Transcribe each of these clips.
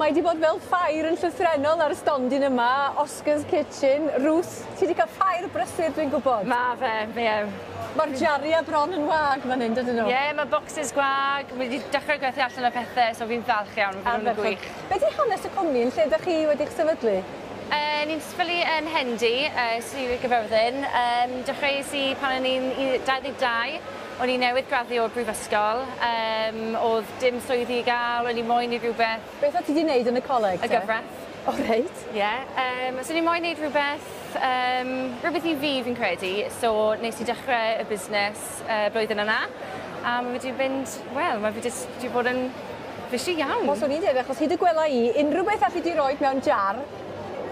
mae 'di bod fel ffair yn llythrennol ar y stondin yma, Oscar's Kitchen. Ruth, ti 'di cael ffair brysur dwi'n gwybod. Ma' fe, ie. Ma'r jaria bron yn wag fan hyn, dydyn nhw? Ie, ma' bocsys gwag, wi 'di dechrau gwerthu allan o pethe, so fi'n falch iawn, ma' 'di bod yn gwych. Be' 'di hanes y cwmni, yn lle 'dych chi wedi'ch sefydlu? Ni'n sefydlu yn Hendy, Sir Gaerfyrddin. Dechreuais i pan o'n i'n 22, o'n i newydd graddio o'r brifysgol, o'dd dim swyddi i ga'l, o'n i moyn neud rhywbeth. Beth o' ti 'di neud yn y coleg te? Y gyfraith. O reit. Ie, so o'n i moyn neud rhywbeth, rhywbeth i fi fi'n credu, so nes i dechre y busnes blwyddyn yna, a ma' wedi fynd, wel, ma' fi jyst 'di bod yn fishi iawn. Wel, swn i'n deud achos hyd y gwela i, unrhyw beth alli di roid mewn jar,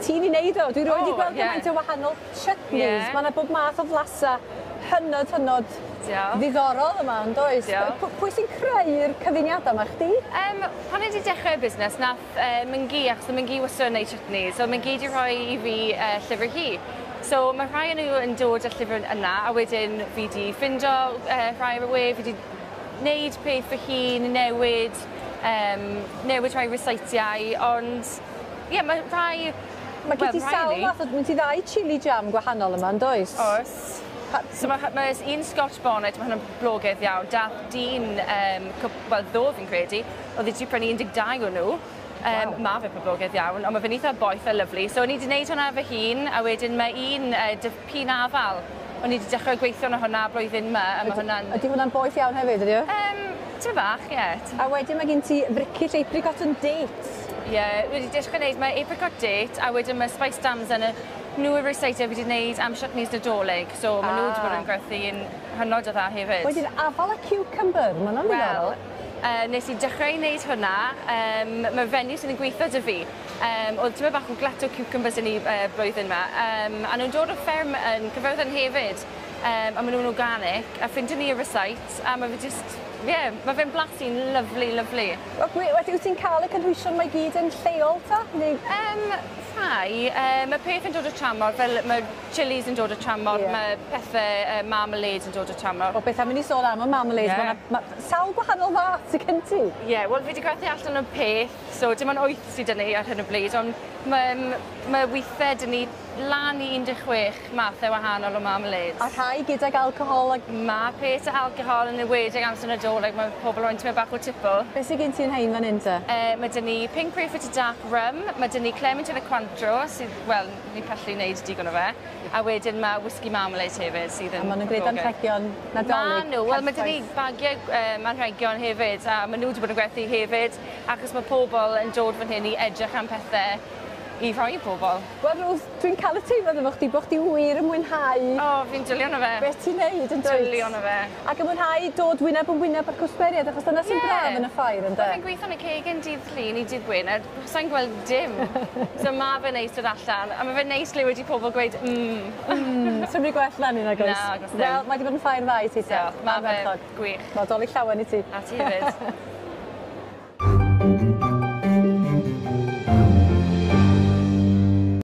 ti'n 'i neud o. Dwi rioed 'di gweld gymaint o wahanol chutneys. Yeah. Ma' 'na bob math o flasa hynod, hynod Diolch. ddiddorol yma, yn does? Diolch. Pwy sy'n creu'r cyfuniadau 'ma, chdi? Pan o'n i 'di dechrau'r busnes, nath Mingi, achos o'dd Mingi wastad yn neud chutneys, so Mingi 'di rhoi i fi llyfr hi. So ma' rhai o nhw yn dod â llyfr yna, a wedyn fi 'di ffindo rhai ar y we, fi 'di neud peth fy hun, newid, newid rhai ryseitiau, ond ie, ma' rhai... Ma' gen ti sawl math o, ma' ti ddau chilli jam gwahanol yma, yn does? Oes. So ma' un Scotch bonnet, ma' hwnna'n boblogaidd iawn. Dath dyn, wel ddo fi'n credu, oedd e 'di prynu 12 o nhw. Ma' fe poblogaidd iawn, ond ma' fe'n eitha boeth a lyfli. So o'n i 'di wneud hwnna fy hun, a wedyn ma' un pin afal. O'n i 'di dechrau gweithio arno hwnna blwyddyn 'ma, a ma' hwnna'n... Ydy hwnna'n boeth iawn hefyd, ydy o? Tipyn bach, ie. A wedyn ma' gen ti fricill apricot and dates. Ie, wedi dechrau wneud, mae apricot date, a wedyn mae spice damson y nhw yw'r ryseitiau fi wedi wneud am chutneys Nadolig, so ma' nhw wedi bod yn gwerthu yn hynod o dda hefyd. Wedyn afal a cucumber, ma' hwnna'n ddiddorol. Wel, nes i dechrau wneud hwnna, mae fenyw sydd yn gweithio 'da fi, oedd tipyn bach o glut o cucumbers yn ei blwyddyn yma, a nhw'n dod o fferm yn Cyfyrddin hefyd, a maen nhw'n organic, a ffindio ni y rysait, a ma' fe jyst, ie, yeah, ma' fe'n blasu'n lyfli, lyfli. Wel, wedi, wyt ti'n cael y cynhwysion mae gyd yn lleol ta? Neu... Rhai, mae peth yn dod o tramor, fel mae chilies yn dod o tramor, mae pethau marmalade yn dod o tramor. O, beth am i ni sôn am y marmalade, yeah. Mae sawl gwahanol fath sydd gen ti? Ie, yeah, wel fi wedi gwerthu allan o peth, so dim ond 8 sydd 'da ni ar hyn o bryd, ond mae weithiau 'da ni lan i 16 mathau wahanol o marmalades. A rhai gydag alcohol? Ag... Mae peth o alcohol yn enwedig amser Nadolig, mae pobl yn tymed bach o tipple. Beth sydd gen ti yn hein fan hyn te? Mae 'da ni Pink Grapefruit a Dark Rum, mae 'da ni Clementine a Cointreau, sydd, wel, ni pallu wneud digon o fe, a wedyn mae Whisky Marmalade hefyd sydd yn... A maen nhw'n gwneud anrhegion Nadolig? Ma nhw, wel mae 'da ni bagiau anrhegion hefyd, a maen nhw wedi bod yn gwerthu hefyd, achos mae pobl yn dod fan hyn i edrych am pethau i rhoi i pobl. Wel Ruth, dwi'n cael y teimlad efo chdi bod chdi wir yn mwynhau... O, fi'n dwli arno fe. Beth ti'n neud yn dwyt? Dwli arno fe. Ac yn mwynhau dod wyneb yn wyneb â'r cwsmeriaid, achos dyna sy'n braf yn y ffair, ynde? Wel, fi'n gweithio yn y cegin dydd Llun i dydd Gwener, sai'n gweld dim. So ma' fe'n neis dod allan, a ma' fe'n neis glywed i pobl gweud Swn i'n gwell na ni, nag oes? Na, agos ddim. Wel, mae 'di bod yn ffair dda i ti te. Diolch, ma' fe gwych. Nadolig llawen i ti. A ti hefyd.